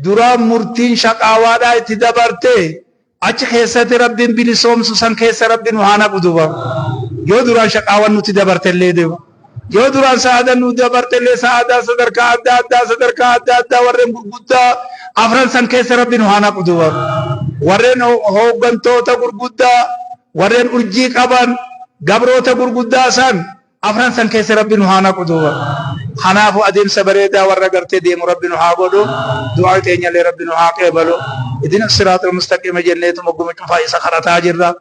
Duraan murtiin shaqaawaadhaa itti dabarte achi keessatti Rabbiin bilisoomsu san keessa Rabbi nu haa naqu duuba. Yoo duraan shaqaawan nutti dabartellee deema. Yoo duraan sa'aadan nu dabartellee sa'aadaa sadarkaa adda addaa sadarkaa adda addaa warreen gurguddaa afran san keessa Rabbi nu haa naqu duuba. Warreen hooggantoota gurguddaa warreen urjii qaban gabroota gurguddaa san afran san keessa Rabbi nu haa naqu duuba. Kanaafuu adeemsa bareedaa warra gartee deemu Rabbi nu haa godhu. Du'aa teenyallee Rabbi nu haa qeebalu. Idina siraatal mustaqiima jenneetuma guma cufaa isa kadhataa jirra.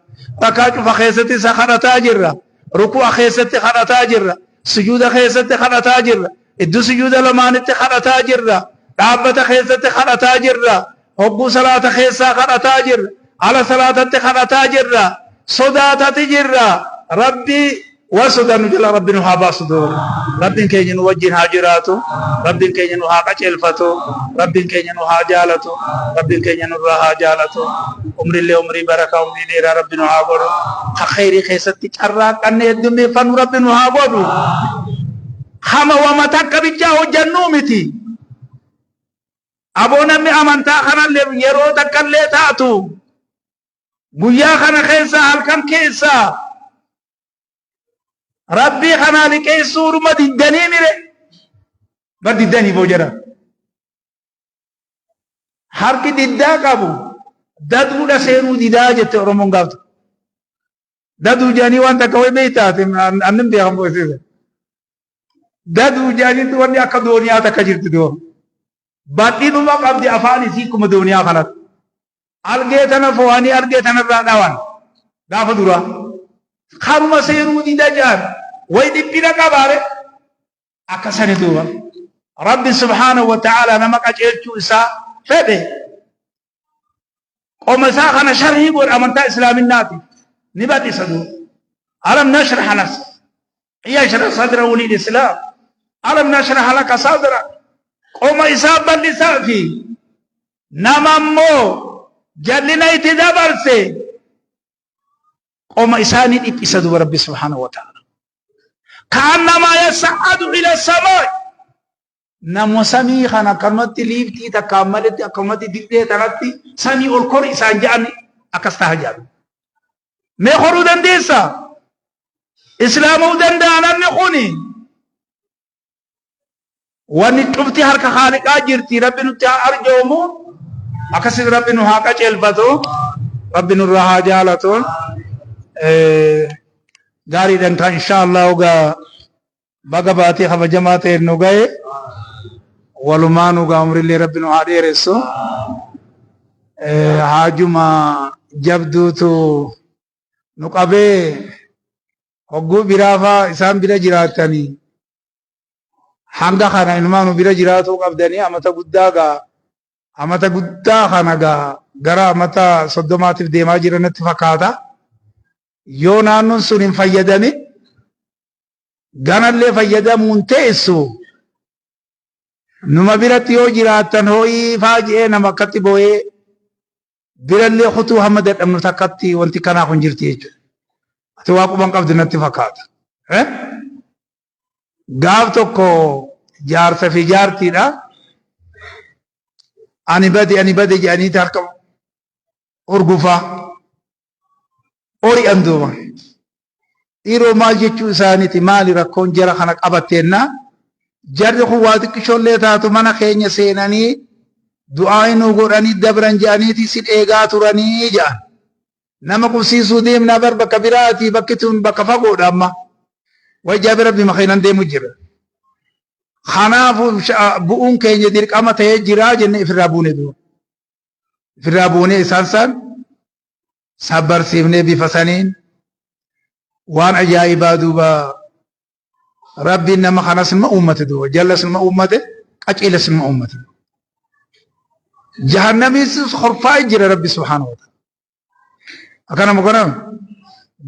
Rakkaa cufa keessatti isa kadhataa jirra. Ruku'a keessatti kadhataa jirra. Sujuuda keessatti kadhataa jirra. Iddoo sujuuda lamaanitti kadhataa jirra. Dhaabbata keessatti kadhataa jirra. Hogguu salaata keessaa kadhataa jirra. Ala salaatatti kadhataa jirra. Sodaatati jirra. Rabbi waan sodaannu jala Rabbi nu haa baasu duuba. Rabbiin keenya nu wajjin haa jiraatu. Rabbiin keenya nu haa qaceelfatu. Rabbiin keenya nu haa jaalatu. Rabbiin keenya nurraa haa jaalatu. Umrillee umrii barakaa umrii dheeraa Rabbi nu haa godhu. Ka kheyrii keessatti carraaqqannee heddummeeffannu Rabbi nu haa godhu. Hama wama takka bichaa hojjannuu miti. Aboo namni amantaa kanallee yeroo takkallee taatu guyyaa kana keessa halkan keessa Rabbii kanaa liqeessuudhuma diddanii mire bar diddanii boo jedha. Harki diddaa qabu daduudha seenuu didaa jette Oromoon gaaftu. Daduu jedhanii waan takka wayi beektaate annin beekan boosiisa. Daduu jedhanitti wanni akka dooniyaa takka jirti duuba. Badhinuma qabdi afaan isii akkuma dooniyaa kanatti. Algee tana fo'anii algee tanarraa dhawan gaafa duraa. Karuma seenuu dida jedhan wayi dhiphina qabaare akka sani duuba. Rabbi subhaanahu wa ta'ala nama qajeelchuu isaa fedhe qoma isaa kana sharhii godha amantaa islaaminaati ni bal'isa duuba. Alam nashrah lak yashrah sadrahu lil islaam alam nashrah laka sadra qoma isaa bal'isaa fi nama immoo jallina itti dabarse qoma isaa ni dhiphisa duuba rabbi subhaanahu wa ta'ala. Kaannamaa yas'adu ila samaa Nama samii kana akkanumatti liiftii takkaan maletti akkanumatti dirree tanatti samii ol kori isaan ja'an akkas taha jedhan. Mee koruu dandeessaa? Islaamuu danda'a namni kuni. Wanni cufti harka Khaaliqaa jirti Rabbi nutti haa arjoomu akkasitti Rabbi nu haa qaceelfatu Rabbi nurraa haa jaalatu. Gaariidhaan kan inshaa Allah gaa Baga baatii kabajamaa ta'een nu gahe. Walumaa nu gaa umrillee Rabbi nu haa dheeressu. Haajuma jabduutu nu qabee hogguu biraafaa isaan bira jiraatanii hanga kana inumaa nu bira jiraatuu qabdanii amata guddaa gaa amata guddaa kana gaa gara amata 30tiif deemaa jiran natti fakkaata. Yoo naannoon sun hin fayyadamin ganallee fayyadamuun teessu numa biratti yoo jiraattan hoo'ii faa je'ee nama akkatti boo'ee birallee kutuu hamma dadhabnu takkatti wanti kanaa kun jirti jechuudha. Ati waa quban qabdu natti fakkaata. Gaaf tokko jaarsa fi jaartiidha. Ani bade ani bade jedhaniiti harka urgufaa. Ori'an duuba. Dhiiroo maal jechuu isaaniiti maali rakkoon jara kana qabatteennaa jarri kun waa xiqqishoollee taatu mana keenya seenanii du'aa nuu godhanii dabran jedhaniiti si dheegaa turanii jedhan. Nama qubsiisuu deemnaa bar bakka biraati bakki tun bakka fagoodha amma. Wajjaa bira rabbi makiinan deemu jira. Kanaafuu bu'uun keenya dirqama ta'ee jira jennee ifirraa buune duuba. Ifirraa buunee isaan san sabbarsiifnee bifa saniin waan ajaa'ibaa duuba Rabbiin nama kanas nima uummate duuba jallas nima uummate qaceelas nima uummate. Jahannamiis horfaa jira Rabbi subhaanahu wa ta'ala. Akkana mukana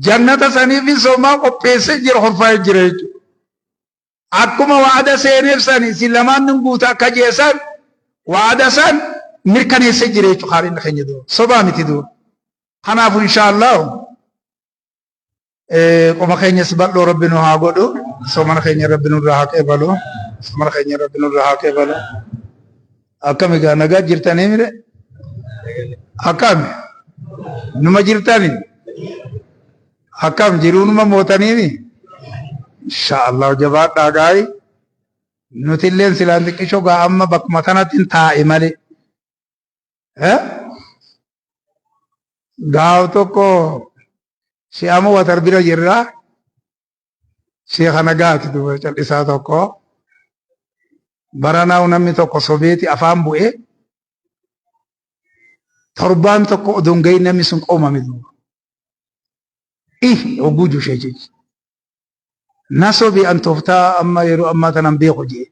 jannata saniifis homaa qopheessee jira horfaa jira jechuudha. Akkuma wa'ada seeneef san isin lamaan nin guuta akka jee san wa'ada san mirkaneessee jira jechuudha haaliin keenya duuba. Sobaa miti duuba. Kanaafuu inshaa Allah qoma keenyas bal'oo Rabbi nu haa godhu. Soomana keenya Rabbi nurraa haa qeebalu. Soomana keenya Rabbi nurraa haa qeebalu. Akkam egaa nagaa jirtanii mire? Akkam? Numa jirtani? Akkam jiruu numa mootaniimi? Insha Allah jabaadhaa gaarii. Nuti illeen silaan xiqqishoo gaa amma bakkuma kanatti hin taa'e malee. Eh? Gaaf tokko si'ama watar bira jirra. Sheekha nagaati duuba cal'isaa tokko. Baranaa namni tokko sobeeti afaan bu'ee torbaan tokko odoo hin gahin namni sun qoomame duuba. Ih hogguu jushee jechi. Na sobe an tooftaa amma yeroo ammaa tanan beeku jee.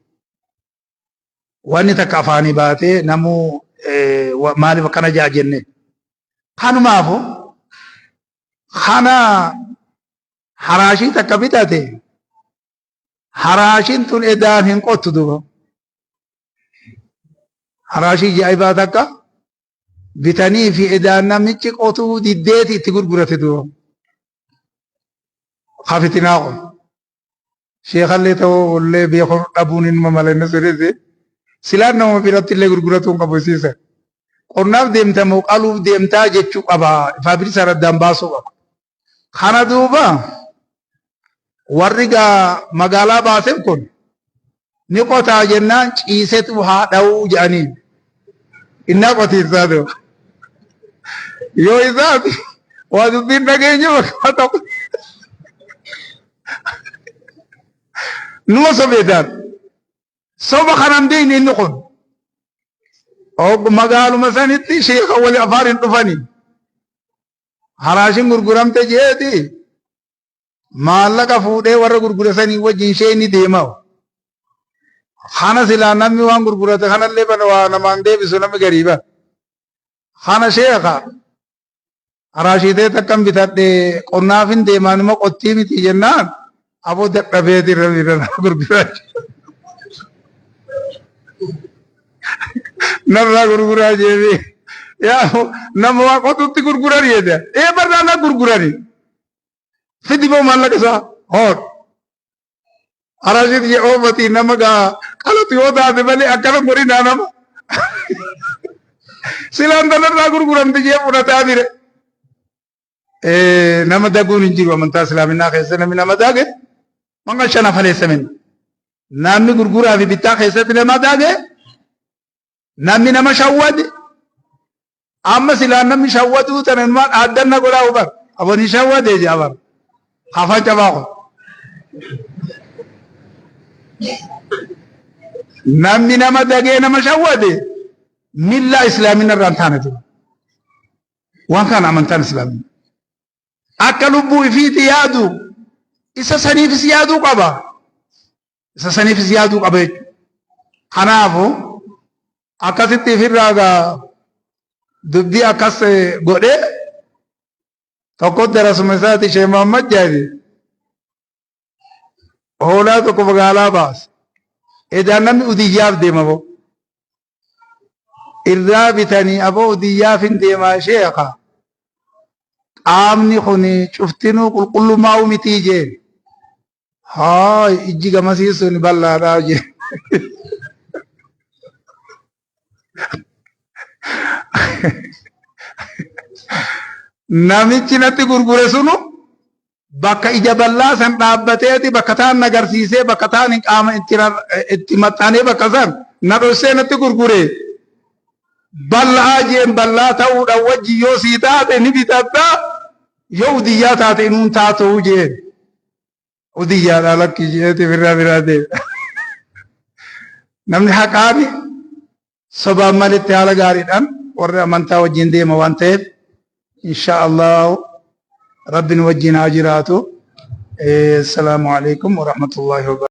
Wanni takka afaanii baatee namuu maaliif akkana jaa jenne. Kanumaafu kana haraashii takka bitate haraashiin tun edaan hin qottu duuba. Haraashii jaa'ibaa takka bitanii fi edaan namichi qotuu diddeeti itti gurgurate duuba. Hafitinaa kun. Sheekallee ta'uu illee beekuu dhabuun inuma mala inni sunis silaan nama biratti illee gurguratuu hin qabu isiisa. Qonnaaf deemta moo qaluuf deemtaa jechuu qaba. Ifaa bilisa addaan baasuu qaba. Kana duuba warri gaa magaalaa baaseef kun ni qotaa jennaan ciisetu haa dha'uu jedhaniin. Innaa qotiinsaa duuba. Yoo isaati waa dubbiin dhageenye bakka tokko. Numa sobeetaan. Soba kanan beekne inni kun. Magaaluma sanitti sheeka wali afaan hin dhufani. Haraashin gurguramte jeeti maallaqa fuudhee warra gurgure sanii wajjin ishee inni deema. Kana silaa namni waan gurgurate kanallee bana waa namaan deebisu namni gariiba. Kana sheeka haraashiitee takkan bitadhe qonnaaf hin deemaa nima qottii miti jennaan aboo dadhabeeti irra irra gurguraa narraa gurguraa jeebi yaa nama waa qotutti gurgurani jedhe ee barraa na gurgurani fidi boo maallaqa isaa hoodhu haraashiit jee oofatii nama gaa qalatu yoo taate malee akkana godhinaa nama silaan tanarraa gurguramti jee fudhataa dire nama daguun hin jiru amantaa islaaminaa keessa namni nama dage manga shana faleessamin namni gurguraa fi bittaa keessatti nama dage namni nama shawwade amma silaan namni shawwaduu tana inumaan aaddanna godhaa hubar aboni shawwade jee abar hafan cabaa kun namni nama dagee nama shawwade millaa islaamina irraa hin taane ture. Waan kana amantaan islaamaa. Akka lubbuu ifiiti yaadu isa saniifis yaaduu qaba. Isa saniifis yaaduu qaba jechuudha. Kanaafu akkasitti ifirraa gaa dubbii akkas godhee tokko darasuma isaati Sheekh Muhammad jedhe hoolaa tokko magaalaa baase. Edaan namni udiyyaaf deema boo. Irraa bitanii aboo udiyyaaf hin deemaa sheekha. Qaamni kun cuftinuu qulqullummaa'uu mitii jeen. Haay ijji gamasii sun bal'aadhaa jeen. Namichi natti gurgure sunu bakka ija bal'aa san dhaabbateeti bakka taan na garsiisee bakka taan hin qaama itti maxxanee bakka san na dhossee natti gurgure. Bal'aa jeen bal'aa ta'uudhaan wajji yoo sii taate ni bitatta yoo udiyyaa taate inuun taatuu jeen. Udiyyaadhaa lakkii jeeti birraa biraa deema. Namni haqaani sobaan malitti haala gaariidhaan warri amantaa wajjin deema waan ta'eef insha Allah rabbi nu wajjin haa jiraatu. Assalaamu alaikum warahmatullahi wabarakatuh.